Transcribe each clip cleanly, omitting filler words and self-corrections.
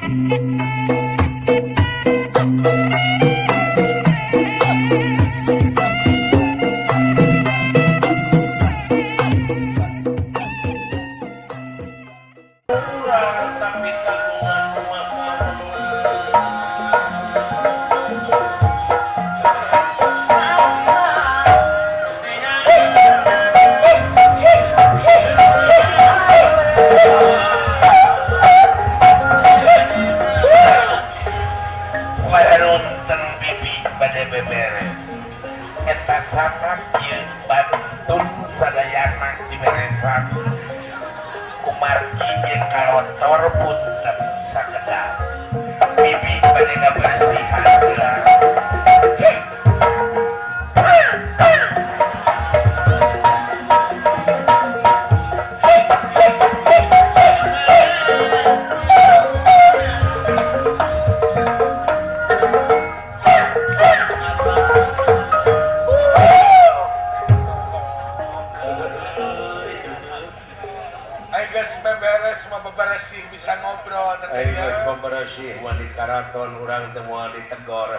Tapi kagungan maka Warunten bibi bade beberes eta catat ieu bantun sadayana diberesan kumargi jeung kalotor punten sakedap bibi bade ngabersihan heula. Beberes mah beberesih bisa ngobrol ayo beberesih mah di karaton urang teh moal ditegor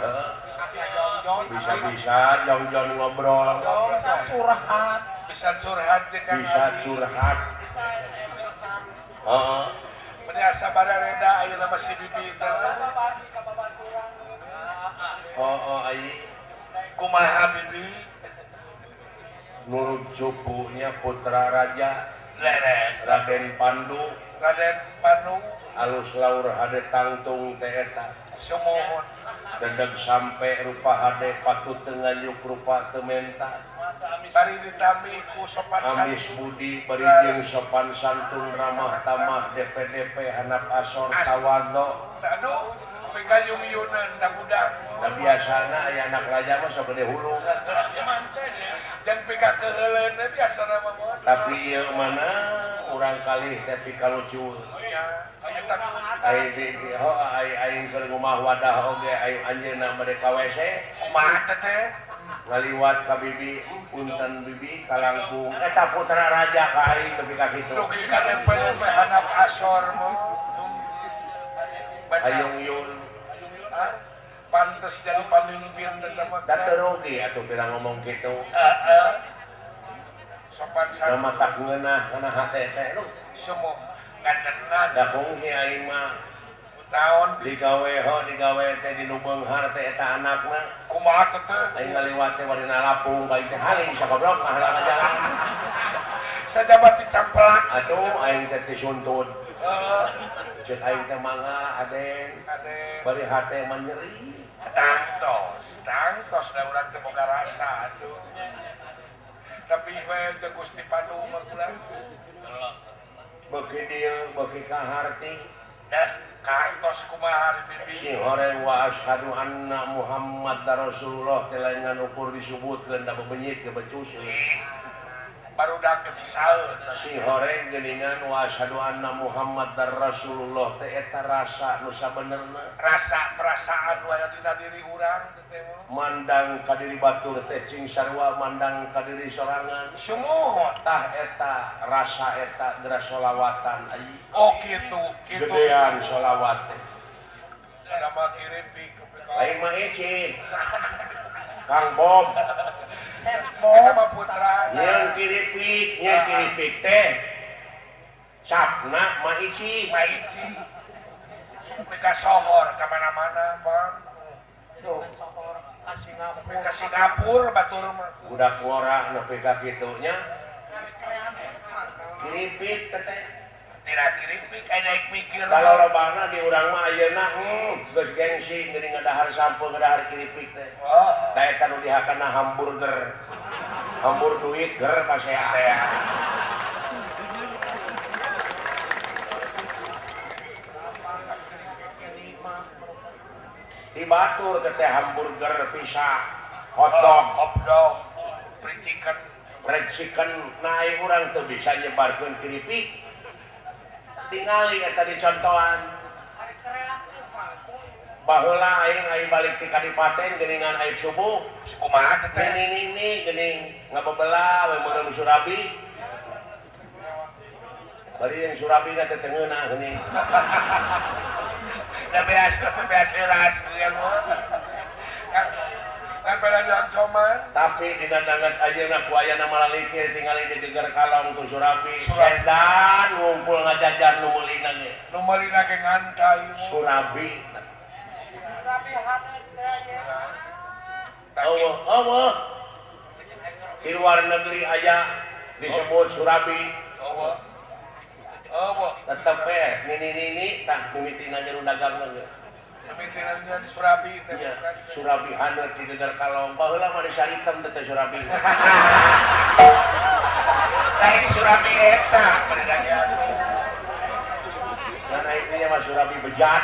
bisa-bisa jong-jong ngobrol bisa curhat jeung bisa curhat heeh biasa barareda ayeuna mah si bibi teh heeh ai kumaha bibi nurut cupunya putra raja leres Raden Pandu alus laur hade tangtung teh eta sumuhun dedeg sampe rupa hade patut teu nganyuk rupa teu menta bari ditambih ku sopan amis budi bari jeung sopan santun ramah tamah DPDP hanap asor tawadho aduh pegayung-yuneun da budak da biasana aya anak raja mah sok gede hulu dan pika keheuleun biasana mah tapi ieu mana urang kalih teh pikalucu ai di ho ai aing keur ngumah wadah oge ai anjeunna bade ka WC kumaha teh ngaliwat ka bibi punten bibi kalangkung eta putra raja ka aing tepi ka kitu dugi ka DPDP hanap asor mah hayung yun pantes jadi pamimpin teh mah da teu rugi atuh pira ngomong kitu heeh sopan santun mata ngeunah kana hate teh lu sumuh ngadenna da kungsi aing mah naon digawe ho digawe teh di nu beunghar teh eta anakna kumaha teh aing ngaliwat teh bari nalapung bae teh haling sagoblok mah halang jalan sajabat dicampelak atuh aing teh disuntun heeh ceuk aing teh mangga aden bari hate mah nyeri tangtos tangtos da urang teh boga rasa atuh tapi we teh Gusti Pandu mah urang beuki dieu beuki kaharti dah kahartos kumaha bibi si horeng wa asyhadu anna Muhammadar Rasulullah teh lain ngan ukur disebutkeun da bebenyit ge becus barudak teh bisaeun si horeng geuningan wa asyhadu anna Muhammadar Rasulullah teh eta rasa nu sabenerna rasa perasaan wae dina diri urang teh mandang ka diri batur teh cing sarua mandang ka diri sorangan sumuhun tah eta rasa eta geura sholawatan ai oh kitu kitu gedean sholawat teh sama kiripik lain mah icin Kang Bob Bob putra nyeun kiripik nyeun kiripik teh capna mah ici mah ici mereka sohor ka mana-mana Bang tuh ka Singapura batur mah budak ngorah nepi ka kitu nya kiripik teh tidak kiripik aya naik mikir kalau lobana di urang mah ayeuna geus gengsi geuning ngadahar sampeu ngadahar kiripik teh oh da eta nu dihakana hamburger hambur duit ger pasea di batur teh hamburger pizza hotdog hotdog fried chicken fried chicken nah urang teu bisa nyebarkeun kiripik tingali eta dicontohan baheula aing aing balik ti kadipaten geuningan aing subuh kumaha teh nini geuning ngabebela we meureun surabi bari jeung surabi teh teu ngeunah geuning Da beas beas ras tapi dina dangat ayeuna ku ayana malalikir tingali di geger kalong ku Surabi edan ngumpul ngajajan nu meulina ge nu meulina ge ngantai Surabi Surabi haneut teh Allah Allah di luar negeri aya disebut Surabi Allah Allah tetep we nini-nini tah mimitina nu dagang ge Surabi teh Surabi haneut di geger kalong baheula mah disaritem teh Surabi lain Surabi eta berdaya nah itu mah Surabi bejat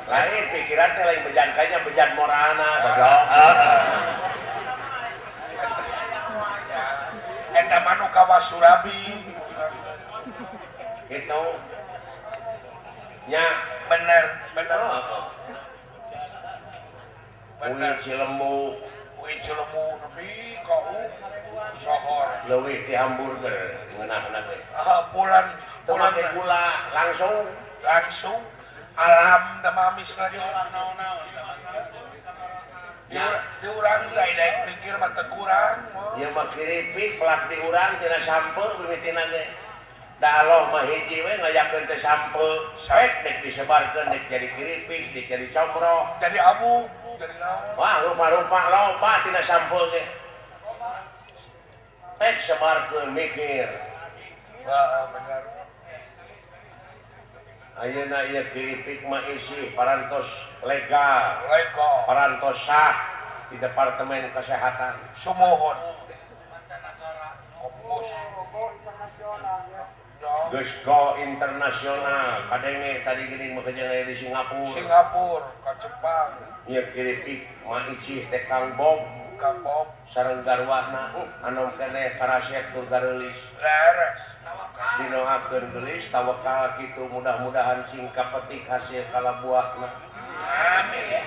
lain pikiran teh lain bejat kayaknya bejat morana goblok eta mah nu kawas Surabi gitu nya bener bener bener Cilembu uih Cilembu nepi ka sohor leuwih di hamburger ngeunahna teh bulan teu make gula langsung langsung alam teh mamis lagi di urang teh daek pikir mah teu kurang ieu mah keripik pelas di urang tina sampeu mimitina ge da Allah mah hiji we ngayakeun teh sampeu pek dek disebarkeun dek jadi keripik dek jadi comro jadi abu jadi naon wah rupa-rupa loba tina sampeu ge pek sebarkeun mikir wah bener ayeuna ieu keripik mah isi parantos legal legal parantos sah di Departemen Kesehatan sumuhun kompos geus go internasional kadenge tadi geuning mah jeung di Singapura Singapura ka Jepang ieu keripik mah icih teh Kang Bob Kang Bob sareng garwana anu keneh karasep tur gareulis leres dinoakeun geulis tawakal kitu mudah-mudahan sing kapetik hasil kalabuahna amin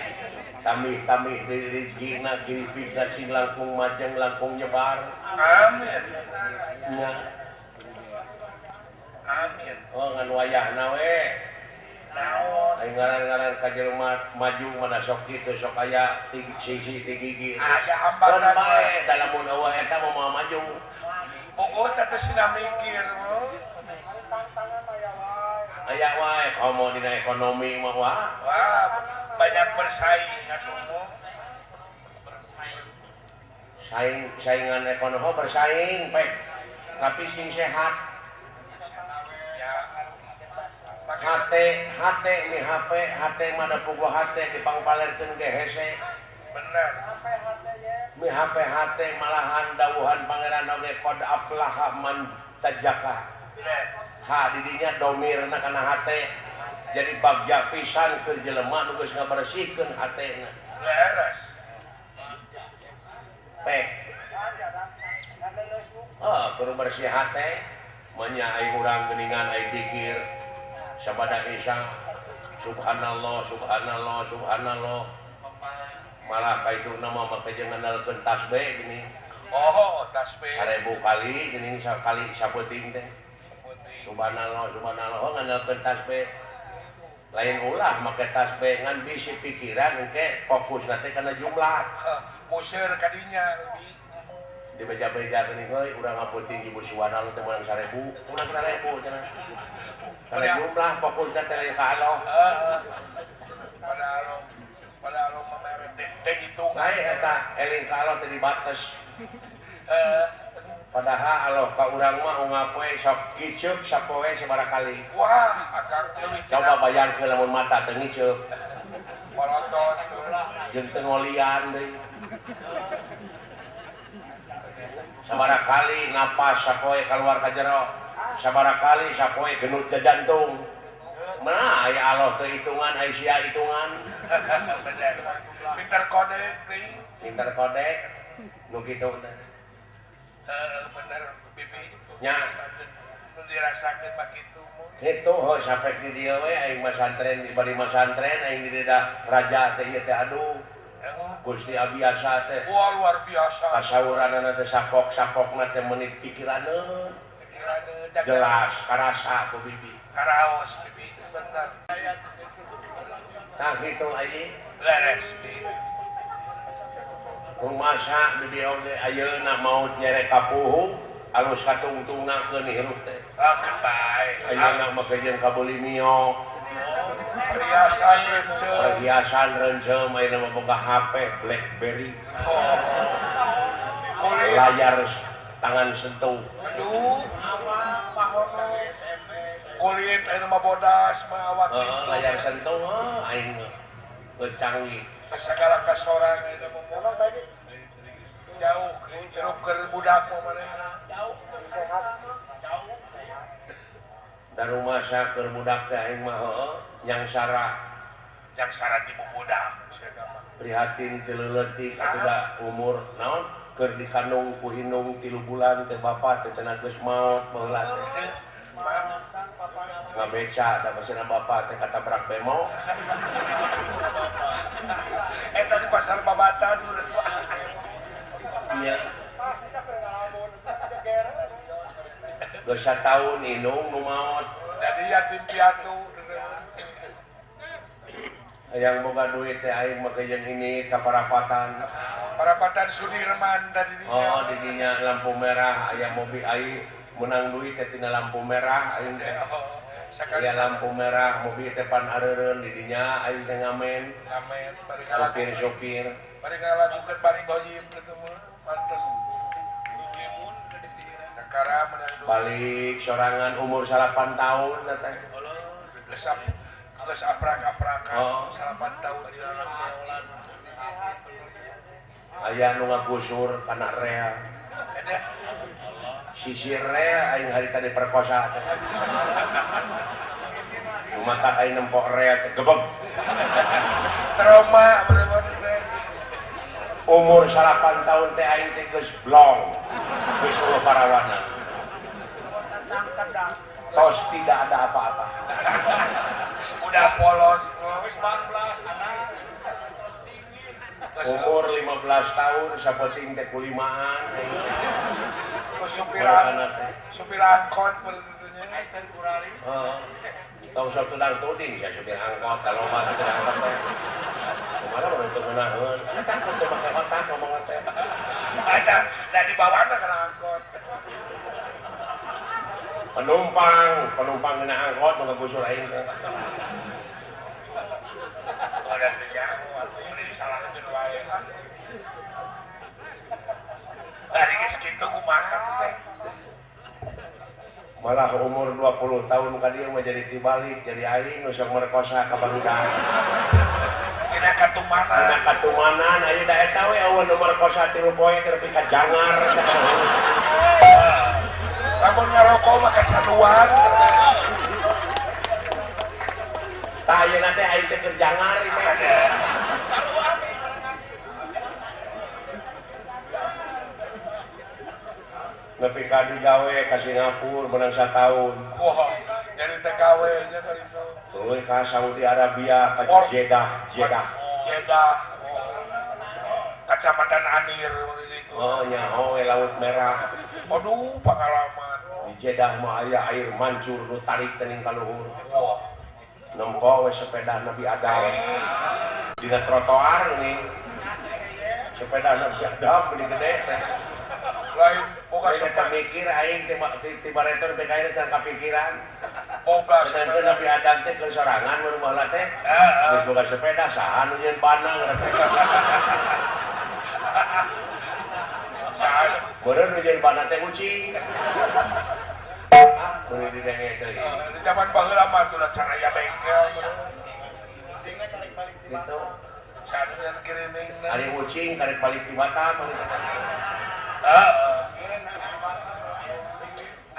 tamih-tamih deui rezekina keripikna sing langkung majeng langkung nyebar amin nya amin. Oh ngan wayahna we. Naon? Aing ngaran-ngaran ka jelema maju mana sok kitu sok aya sisi ti gigi. Aya hambatan bae da lamun eueuh eta mah moal maju. Pokok teh sina mikir. Aya wae komo dina ekonomi mah wah. Wah, banyak bersaing atuh. Saing saingan ekonomi bersaing pek. Tapi sing sehat. HT, HT, mi HP, HT mana puguh HT dipangpalerkeun ge hese. Bener. Mi HP, HT malahan dawuhan pangeran oge qad aflaha man tajaka. Ha didinya domirna kana HT. Jadi bagja pisan keur jelema nu geus ngabersihkeun HT-na. Leres. Pek. Oh, kudu bersih HT. Manya ai urang geuningan ai pikir. Sabada Isa subhanallah subhanallah subhanallah malah kaituna mah make jeung ngandalkeun tasbih gini oh tasbih 1000 kali gini sakali sapeuting teh subhanallah subhanallah ngandalkeun tasbih lain ulah make tasbih ngan bisi pikiran engke fokusna teh kana jumlah museur kadinya di beja-beja gini heuy urang ngapeuting ibu subhanallah teh meunang 1000 urang 1000 cenah karena jumlah fokusnya teh ka Allah. Pada Allah, pada Allah mah teh hitung. Lain eta eling ka Allah teh dibates. Padahal Allah ka urang mah unggal poe sok kiceup sapoe sabaraha kali. Wah, akang leuwih. Coba bayangkeun lamun mata teu ngiceup. Morotot jeung teu ngolian deui. Sabaraha kali napas sapoe kaluar ka jero. Sabaraha kali sapoe genut ke jantung. Nah, aya Allah teu hitungan, aya sia hitungan. Pinter kodek deui. Pinter kodek nu kitu teh. Heeh, bener bibi. Nya nu dirasakeun mah kitu. Kitu heuh sampe di dieu we aing mah santren di bari mah santren aing di raja teh ieu teh aduh. Gusti abiasa teh. Wah, luar biasa. Pasauranana teh sapok-sapokna teh meuni pikiraneun. Jelas karasa ku bibi. Karaos bibi bener. Tah kitu aja. Leres bibi. Rumasa bibi oge ayeuna maot nyere kapuhu alus katungtungnakeun hirup teh. Ah bae. Ayeuna mah jeung kabeuli mio. Perhiasan rencem. Perhiasan rencem ayeuna mah boga HP BlackBerry. Oh. Layar tangan sentuh. Aduh. Kulit ayeuna mah bodas mah awak kitu. Layar sentuh aing geus canggih. Sagala kasorang ayeuna mah jauh hirup keur budak mah manehna. Jauh sehat. Jauh. Da rumasa keur budak teh aing mah heueuh nyangsara. Nyangsara ti budak prihatin ti leuletik atuh umur naon keur dikandung ku indung 3 bulan teh bapa teh cenah geus maot baheula teh. Ngabeca da masina bapa teh katabrak bemo. Eta di pasar Babatan nya. Geus sataun indung nu maot. Jadi yatim piatu. Hayang boga duit teh aing mah jeung ini ka parapatan. Parapatan Sudirman dari dinya. Oh, di dinya lampu merah aya mobil aing menang duit teh tina lampu merah aing teh. Aya lampu merah mobil teh pan areureun di dinya aing teh ngamen. Ngamen bari sopir-sopir. Bari ngalagukeun bari gojib kitu mah pantes. Kakara menang duit. Balik sorangan umur 8 tahun teh. Geus geus aprak-aprakan 8 tahun di dalam. Aya nu ngagusur kana rel. Sisir rel aing harita diperkosa teh. Mata aing nempok rel teh gebeg. Trauma bener-bener teh. Umur 8 tahun teh aing teh geus blong. Geus eueuh parawana. Tos tidak ada apa-apa. Udah polos. Umur 15 tahun sapoting teh kulimaan. Supir angkot bener-bener. Heeh. Tong sok tudang tuding sia supir angkot kalau mah supir angkot teh. Kumaha mun teu ngeunaheun. Takut teu make otak ngomong teh. Ada da dibawana kana angkot. Penumpang ngena angkot nu ngagusur aing teh. Ada nyaho atuh ini disalahkeun wae. Dari geus kitu kumaha teh. Malah umur 20 tahun ka dieu mah jadi tibalik jadi aing nu sok merkosa ka barudak. Dina katumanan. Dina katumanan aya da eta we eueuh nu merkosa 3 poe teh nepi ka jangar. Lamun ngarokok mah kacaduan. Tah ayeuna teh aing teh keur jangar teh. Nepi ka digawe ka Singapura menang sataun. Wah, jadi TKW nya ka ditu. Tuluy ka Saudi Arabia ka Jeddah, Jeddah. Jeddah. Kacamatan Anir gitu. Oh, nyaho we Laut Merah. Aduh, pengalaman. Di Jeddah mah aya air mancur nu tarik teuing ka luhur. Wah. Nempo we sepeda Nabi Adam. Dina trotoar ini. Sepeda Nabi Adam beli gede teh. Lain boga sepeda mikir aing ti baretor BKI teh kapikiran. Boga sepeda Nabi Adam teh keur sorangan mun baheula teh. Geus boga sepeda saha nu nyieun panang teh. Beureun nu nyieun panang teh ucing. Ah, kudu didenge teh. Di zaman baheula mah tuh can aya bengkel. Gitu. Saha kirimingna. Ari ucing karek balik di Batam. Heeh.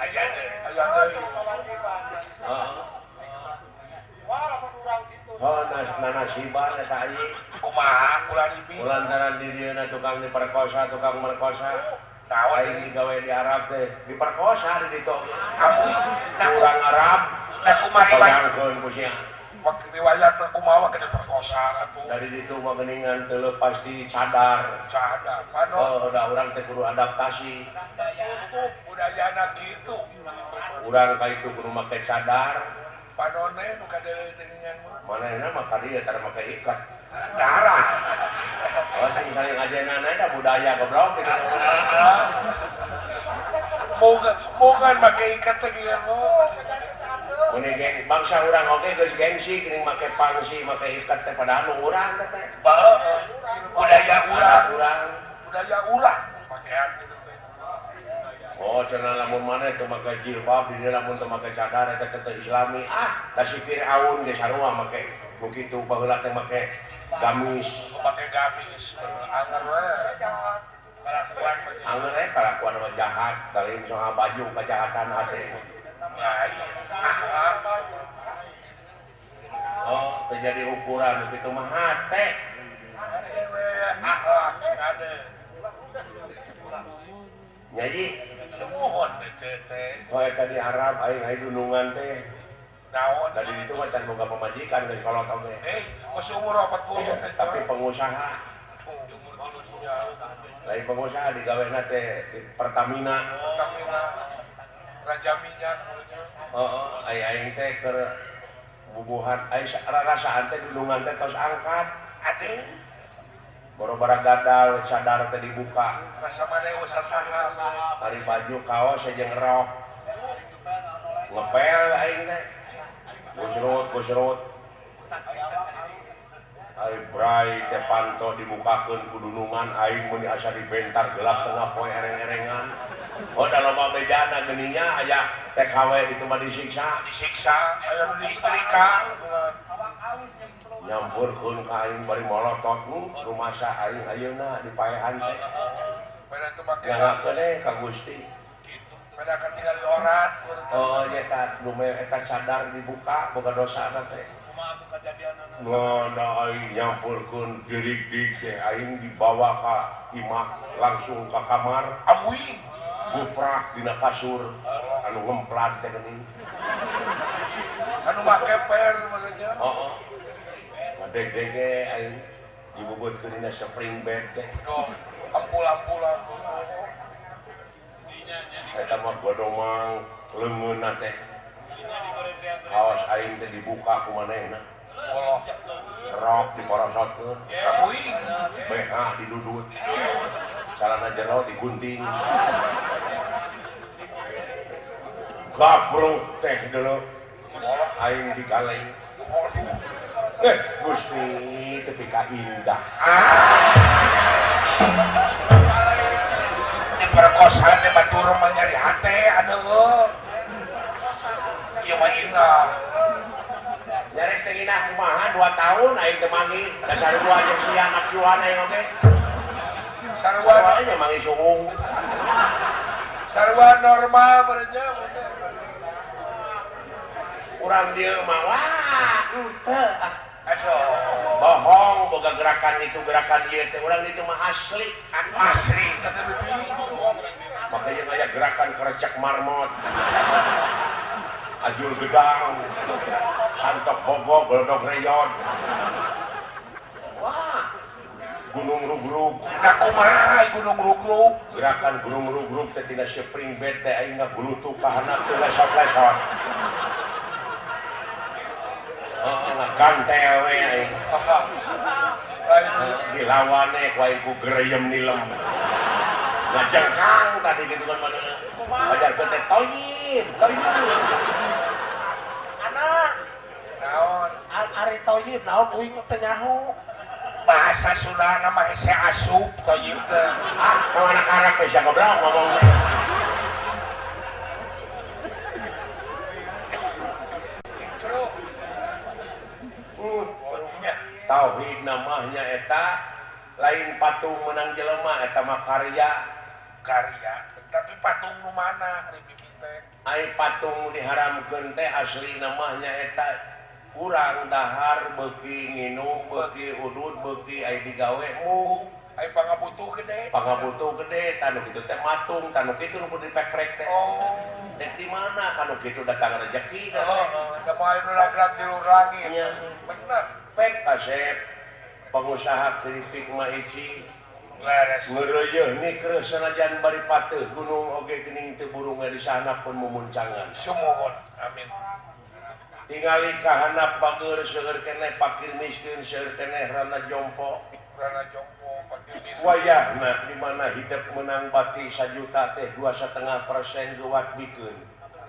Aya deui, aya deui. Heeh. Oh, nanasiban eta aing. Kumaha ulah dibi? Lantaran di dieuna tukang diperkosa, tukang merkosa. Naon aing digawe di Arab teh, diperkosa di ditu. Ampun, urang Arab. Nah kumaha bayangkeun ku sia. Riwayat kumaha ke diperkosa atuh. Dari ditu mah geuningan teu leupas di cadar. Cadar. Oh, da urang teh kudu adaptasi. Budayana kitu. Urang ka itu kudu make cadar. Panone nu kadeuleu teh geuningan mah. Manehna mah ka dieu tara make ikat. Darah. Oh, sing saling ajenana da budaya goblok gitu. Moga make ikat teh geuningan mah. Mun geng bangsa urang oge geus gengsi geuning make pangsi make ikat teh padahal nu urang teh. Budaya urang. Budaya urang pakaian kitu teh. Oh, cenah lamun maneh teu make jilbab di dieu lamun teu make cadar eta teh islami. Ah, da si Firaun ge sarua make nu kitu baheula teh make gamis. Make gamis anger we. Kalakuan anger we kalakuan mah jahat, lain soal baju kejahatan hate. Oh, terjadi ukuran itu mah hate. Nyaji, sumuhun teh. Oh, eta di Arab aing aya dunungan teh. Naon? Tadi itu mah can boga pamajikan geus kolot oge. Geus umur 40 teh. Tapi pengusaha. Lain pengusaha digawena teh di Pertamina. Pertamina. Raja minyak. Oh, aing teh keur bubuhan aing rarasaan teh dunungan teh tos angkat. Ade. Boro-bara gadal cadar teh dibuka. Rasa maneh sasaha. Ari baju kaos jeung rok. Ngepel aing teh. Gusrut, gusrut. Ari brai teh panto dibukakeun ku dunungan aing mun asa dibentar gelap tengah poe ereng-erengan. Oh, da loba bejana geuning nya aya TKW itu mah disiksa, disiksa aya nu diistrika. Nyampurkeun ka aing bari molotot rumasa aing ayeuna dipaehan teh. Beda teu make ngangakeun we ka Gusti. Beda katingali orat. Oh, nya eta nu eta cadar dibuka boga dosa teh. Kumaha atuh kajadianna? Ngono aing nyampurkeun dirik-dik teh aing dibawa ka imah langsung ka kamar. Amuing guprak dina kasur anu ngemplat teh geuning. Anu make per maksudnya. Heeh. Ngadeg-dege aing dibubutkeun dina spring bed teh. Duh, ampul-ampulan. Eta mah godomang leungeunna teh. Kaos aing teh dibuka ku manehna. Rok diporosotkeun. Amuing BH didudut. Calana jero digunting. Gabruk teh dulu. Aing digaleng. Gusti tepi ka indah. Diperkosaan teh batur mah nyari hate aduh. Ieu mah indah. Nyari teh indah kumaha 2 tahun aing teh manggih. Da sarua jeung sia nafsuan aing oge. Sarua nya manggih suhung. Sarua normal berenya. Urang dieu mah wah henteu ah. Aduh, bohong boga gerakan itu gerakan ieu teh urang itu mah asli, asli teh makanya aya gerakan kerecek marmot. Ajul gedang, santok bogo, goldog reyon. Wah, gunung rugrug. Nah kumaha gunung rugrug? Gerakan gunung rugrug teh tina spring bed teh aing ngagulutuk ka handap teh lesot-lesot. Oh, ngagantel we aing. Dilawan we ku aing ku gereyem nilem. Ngajengkang tadi kitu kan mana. Ajarkeun teh toyib, toyib. Anak naon? Ari toyib naon uing teh nyaho. Bahasa Sundana mah hese asup toyib teh. Ah, kalau anak Arab bisa goblok ngomong. Tauhid namanya eta lain patung menang jelema eta mah karya karya tapi patung nu mana ari bibi teh ai patung diharamkeun teh asli namanya eta urang dahar beuki nginum beuki udud beuki ai digawe mung Ai pangabutuh gede. Pangabutuh gede tanu kitu teh matung, tanu kitu nu kudu dipekrek teh. Oh. Dek di mana kanu kitu datang rezeki. Heeh, da moal nu ragrak di langit. Bener. Pek kasep pengusaha keripik mah hiji. Leres. Ngeureuyeun nikreuh sanajan bari pateuh gunung oge geuning teu burung di sana pun mumuncangan. Sumuhun. Amin. Tingali kahanap bageur seueur keneh pakir miskin seueur keneh rana jompo. Rana jompo pakir miskin. Wayahna di mana hidup menang bati sajuta teh 2,5% geuwat bikeun.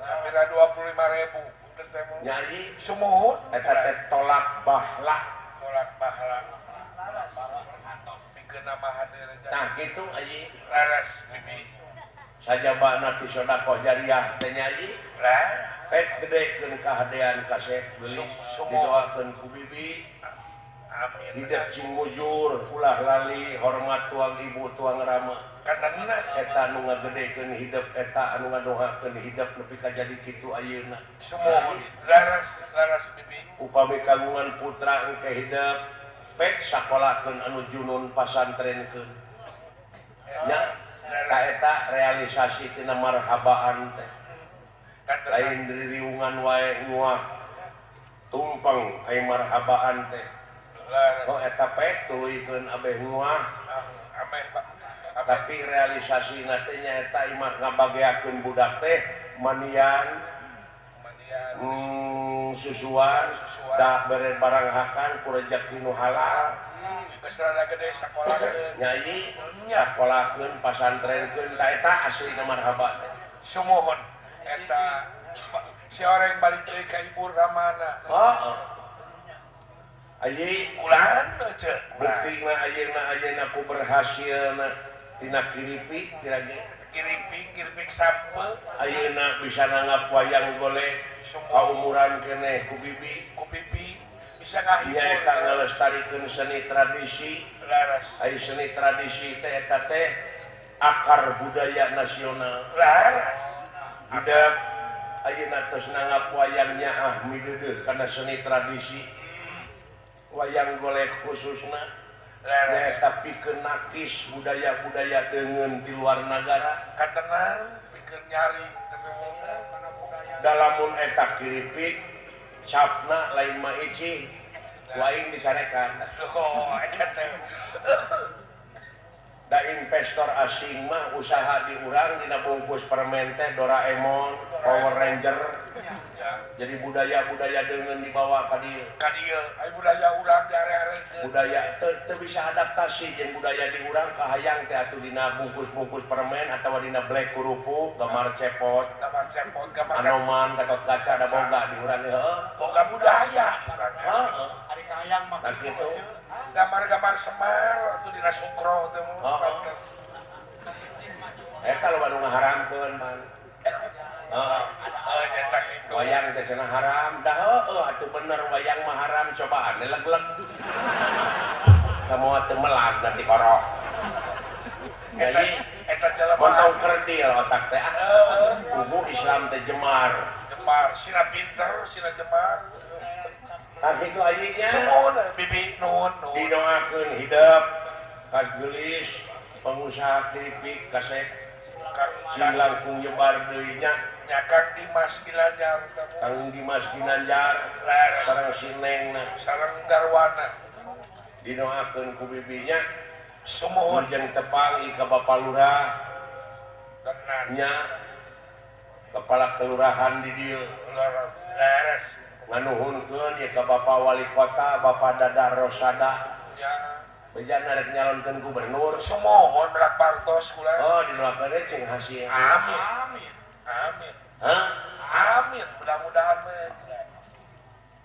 Hampir 25.000. Nyanyi sumuhun eta teh tolak bahlah. Tolak bahlah. Bikeun mah hadir. Tah kitu aji. Leres bibi. Sajabana ti sedekah jariah teh nyanyi. Lah pek gedekeun kahadean kasep geulis didoakeun ku bibi. Amin. Hidup cing mujur ulah lali hormat tuang ibu tuang rama. Katenna eta anu ngagedekeun hidup eta anu ngadoakeun hidup nepi ka jadi kitu ayeuna. Sumuhun leres leres bibi. Upami kagungan putra engke hidup pek sakolakeun anu junun pasantrenkeun. Nya ka eta realisasi tina marhabaan teh. Lain diriungan wae nguah tumpeng ai marhabaan teh. Oh eta pek tuluykeun abeh nguah. Tapi realisasina teh nyaeta imah ngabageakeun budak teh manian, susuan, da bere barang hakan ku rejeki nu halal. Geus rada gede sakolakeun. Nyanyi sakolakeun pasantrenkeun ta eta aslina marhaba teh. Sumuhun. Eta si orang balik deui ka ibu ramana. Heeh. Aji ulah ce. Buktina ayeuna ayeuna ku berhasilna tina kiripik kira-kira kiripik sampe ayeuna bisa nanggap wayang golek kaumuran keneh ku bibi. Ku bibi bisa ngahibur. Nyaeta ngalestarikeun seni tradisi. Leres. Ai seni tradisi teh eta teh akar budaya nasional. Leres. Budak ayeuna tos nanggap wayang nyaah mideudeuh kana seni tradisi. Wayang golek khususna nyaeta pikeun nakis budaya-budaya deungeun di luar nagara. Katenang pikeun nyari dalamun eta kiripik capna lain mah icing ku aing disarekan. Oh eta teh. Da investor asing mah usaha di urang dina bungkus permen teh Doraemon, Power Ranger. Jadi budaya-budaya deungeun dibawa ka dieu. Ka dieu, ai budaya urang diare-arekeun. Budaya teu bisa adaptasi jeung budaya di urang kahayang teh atuh dina bungkus-bungkus permen atawa dina black kerupuk, gambar cepot. Gambar cepot, gambar Anoman, Gatot Kaca da boga di urang heuh. Boga budaya. Heeh. Ari kahayang mah kitu. Gambar-gambar Semar atuh dina Sukro teh. Eta loba nu ngaharamkeun man. Heeh. Wayang teh cenah haram. Dah heueuh atuh bener wayang mah haram cobaan leg-leg. Samoa teu melag nanti korok. Jadi eta jelema montong kerdil otak teh. Kubu Islam teh jemar. Jemar, sina pinter, sina jemar. Tah kitu ayeuna. Sumuhun bibi nuhun nuhun. Didoakeun hidup kas geulis pengusaha keripik kasep sing langkung nyebar deui nya. Nya Kang Dimas Ginanjar. Kang Dimas Ginanjar sareng si Nengna sareng Garwana. Didoakeun ku bibinya sumuhun jeung tepang ka Bapak Lurah tenan nya kepala kelurahan di dieu. Leres. Nganuhunkeun ye ka Bapak Wali Kota Bapak Dadar Rosada. Nya bejan arek nyalonkeun gubernur. Sumuhun berak partos kula. Oh didoakeun cing hasil. Amin. Amin. Amin. Hah? Amin. Mudah-mudahan we.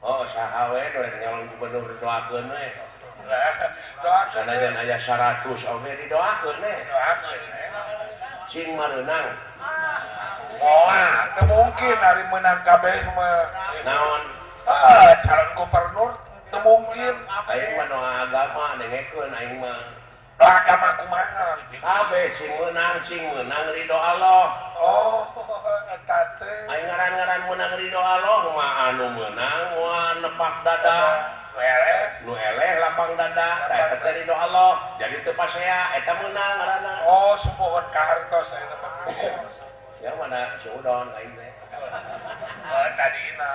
Oh saha we nu rek nyalon gubernur didoakeun we. Doakeun. Sanajan aya 100 oge didoakeun we. Doakeun. Cing mareunang. Moal, teu mungkin ari meunang kabeh mah. Naon? Ah, calon gubernur teu mungkin. Aing mah doa agama dengekeun aing mah. Doa agama kumaha? Kabeh sing menang ridho Allah. Oh, eta teh. Aing ngaran-ngaran menang ridho Allah mah anu meunang moal nepak dada. Nu eleh, nu eleh lapang dada, tah eta teh ridho Allah. Jadi teu pasti pasea eta meunang ngaranna. Oh, sumuhun ka hartos ayeuna mah. Ya mana si Udon aing teh. Oh, tadina.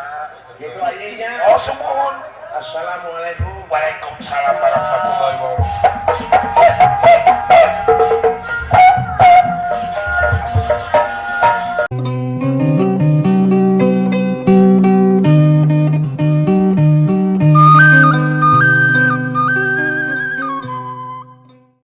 Gitu ayeuna. Oh, sumuhun. Assalamualaikum. Waalaikumsalam warahmatullahi wabarakatuh.